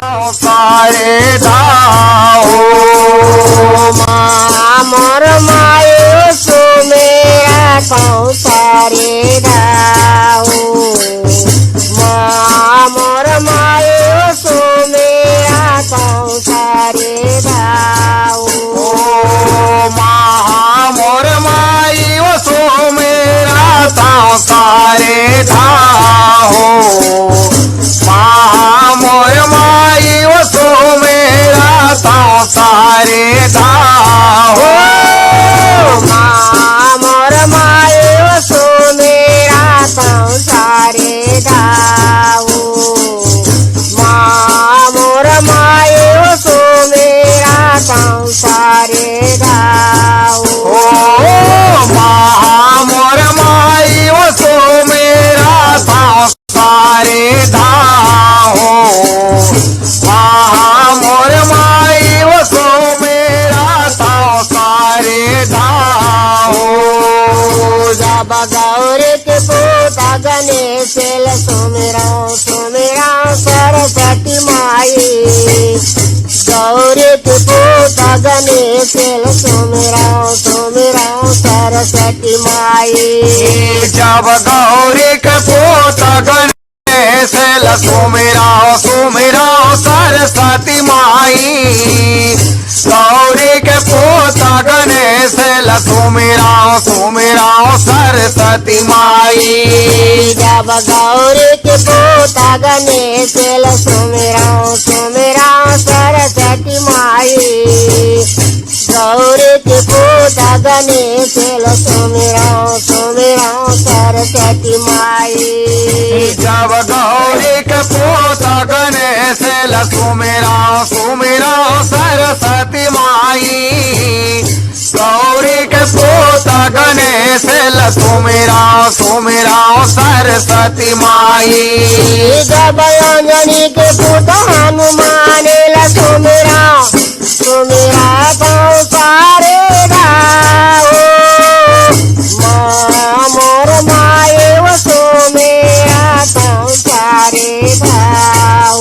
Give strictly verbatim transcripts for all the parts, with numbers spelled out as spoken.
सारे धाओ। माँ मोर माई ओ सुमेरा तौ सारे धाओ। माँ मोर माई ओ सुमेरा तौ सारे धाओ। ओ माँ मोर माई ओ सुमेरा तौ सारे धाओ। माँ मोर माई ओ सुमेरा तौ सारे धाओ। माँ मोर माई ओ सुमेरा तौ सारे धाओ। माँ मोर माई ओ सुमेरा तौ सारे धाओ। ओ माँ मोर माई ओ सुमेरा तौ सारे धाओ। माँ मोर माई ओ सुमेरा तौ सारे धाओ। जब गौरी के पूत गणेश ल सुमेरौं, सुमेरौं सरस्वती माई। गौरी के पूत गणेश ल सुमेरौं, सुमेरौं सरस्वती माई। जब गौरी के पूत गणेश ल सुमेरौं, सुमेरौं सरस्वती माई। गौरी के पूत गणेश ल सुमेरौं, सुमेरौं सरस्वती माई। जब गौरी के पूत गणेश ल सुमेरौं, सुमेरौं सरस्वती माई। गौरी के पूत गणेश ल सुमेरौं, सुमेरौं सरस्वती माई। जब गौरी के पूत गणेश ल सुमेरौं, सुमेरौं सरस्वती माई। गौरी के पूत गणेश ल सुमेरौं, सुमेरौं सरस्वती माई। जब अंजनी के पूत हनुमान ल सुमेरौं, सुमेरौं तौ सारे धाओ। माँ मोर माई ओ सुमेरौं तौ सारे धाओ।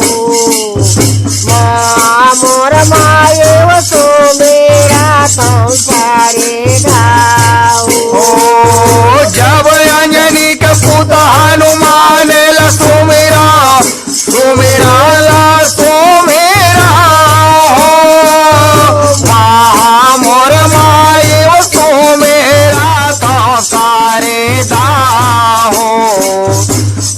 माँ मोर माई ओ सुमेरौं तौ सारे धाओ। ओ जब अंजनी के पूत हनुमान ल सुमेरौं, सुमेरौं ला सुमेरौं हो। माँ मोर माई ओ सुमेरौं तौ सारे धाओ।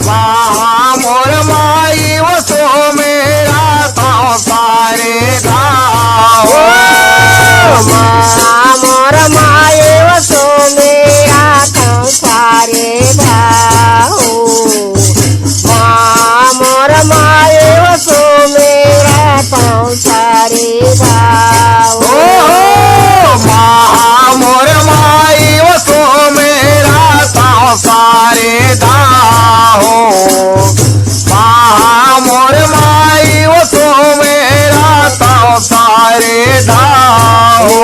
माँ मोर माई ओ सुमेरौं तौ सारे धाओ। माँ मोर माई ओ सुमेरौं तौ सारे धाओ। माँ मोर माई ओ सुमेरौं तौ सारे धाओ। ओ माँ मोर माई ओ सुमेरौं तौ सारे धाओ। माँ मोर माई ओ सुमेरौं तौ सारे धाओ।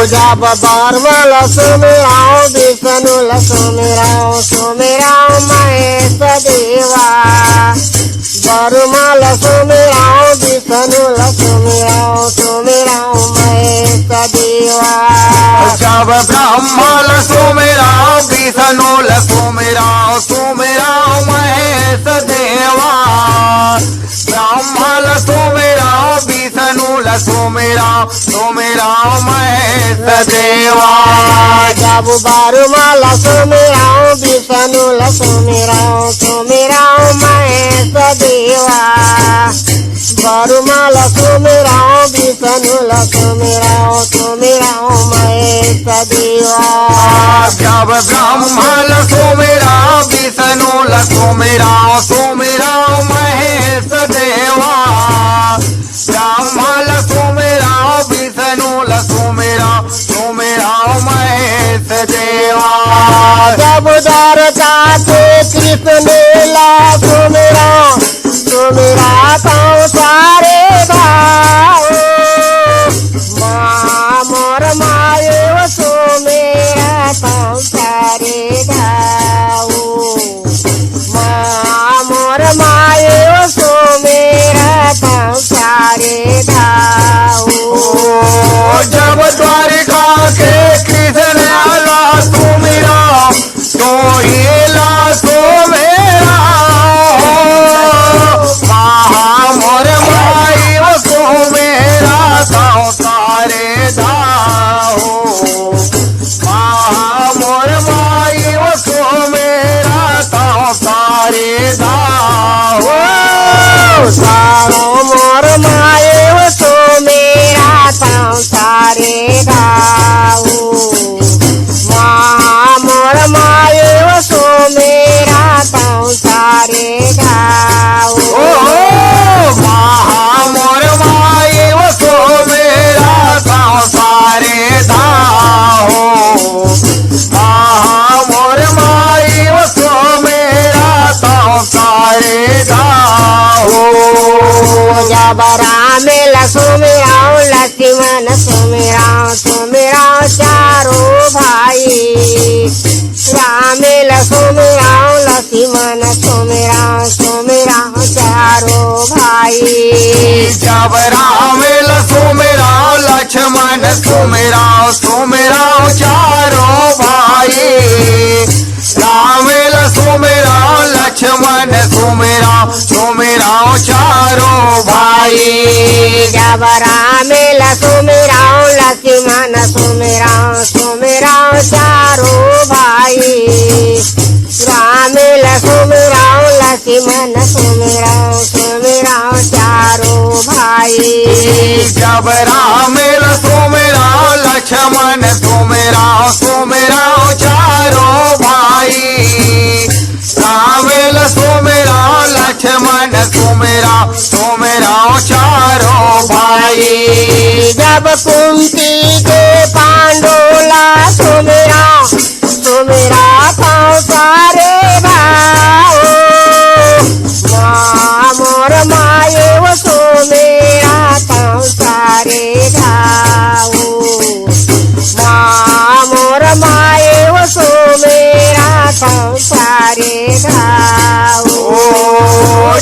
जब ब्रह्मा ल सुमेरौं, विष्णु ल सुमेरौं, सुमेरौं महेश देवा। ब्रह्मा ल सुमेरौं, विष्णु ल सुमेरौं, सुमेरौं महेश देवा। जब ब्रह्मा ल सुमेरौं, विष्णु ल सुमेरौं, सुमेरौं महेश देवा। ब्रह्मा ल सुमेरौं, विष्णु ल सुमेरौं, सुमेरौं महेश देवा। जब ब्रह्मा ल सुमेरौं, विष्णु ल सुमेरौं, सुमेरौं महेश देवा। ब्रह्मा ल सुमेरौं, विष्णु ल सुमेरौं, सुमेरौं महेश देवा। जब ब्रह्मा ल सुमेरौं, विष्णु ल सुमेरौं, सुमेरौं महेश देवा। ब्रह्मा ल सुमेरौं, विष्णु ल सुमेरौं, सुमेरौं महेश देवा। जब द्वारका के कृष्ण ल सुमेरौं, सुमेरौं तौ सारे धाओ। माँ मोर माई ओ सुमेरौं तौ सारे धाओ। माँ मोर माई ओ सुमेरौं महा मोर माये वो सुमिरा तंव सारे गाओ। महा मोर माये वो सुमिरा तंव सारे गाओ। ओ हो, महा मोर माये वो सुमिरा तंव सारे गाओ। महा मोर माये वो सुमिरा तंव सारे गाओ। जब राम ल सुमिराओ, लक्ष्मण सुमिराओ, सुमिराओ चारों भाई। राम ल सुमिराओ, लक्ष्मण सुमिराओ, सुमिराओ चारों भाई। जब राम ल सुमिराओ, लक्ष्मण सुमिराओ, सुमिराओ चारों भाई। राम ल सुमिराओ, लक्ष्मण सुमिराओ, सुमिराओ चारों भाई। जब राम ल सुमिराओ, लक्ष्मण सुमिराओ, सुमिराओ चारों भाई। राम ल सुमिराओ, लक्ष्मण सुमिराओ, सुमिराओ चारों भाई। जब राम ल सुमिराओ, लक्ष्मण सुमिराओ, सुमिराओ चारों भाई। राम ल सुमिराओ, लक्ष्मण सुमिराओ, सुमिराओ चारों भाई। जब कुंती के पांडो ला सुमिराओ, सुमिराओ तंव सारे गाओ। महा मोर माये वो सुमिराओ तंव सारे गाओ। महा मोर माये वो सुमिराओ तंव सारे गाओ। ओ